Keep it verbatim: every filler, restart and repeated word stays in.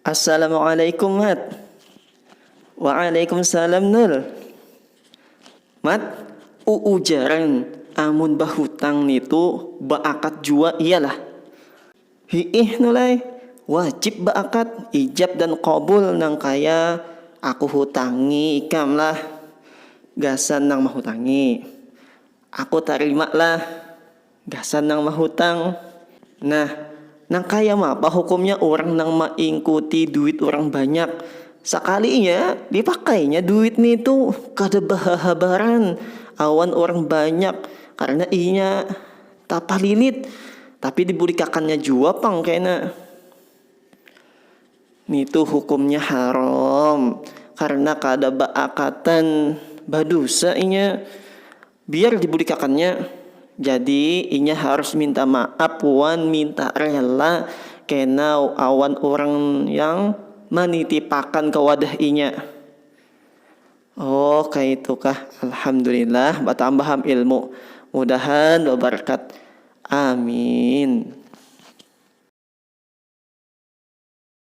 Assalamualaikum, Mat. Waalaikumsalam, Nul. Mat, uujaran amun bahutang nitu baakat jua iyalah. Hiih, Nul ai, wajib baakat ijab dan qabul nang kaya aku hutangi ikam lah, gasan nang mahutangi. Aku tarima lah gasan nang mahutang. Nah, nang kaya mapa hukumnya urang nang maingkuti duit urang banyak? Sakalinya dipakainya duit nitu kada bahahabaran awan urang banyak karena inya tapalilit, tapi dibulikakannya jua pang kena. Nitu hukumnya haram karena kada baakatan, badusa inya. Biar dibulikakannya. Jadi inya harus minta maaf wan minta rela kena awan urang yang manitipakan ke wadah inya. Oh, kaitu kah? Alhamdulillah, batambah am ilmu. Mudahan babarkat. Amin.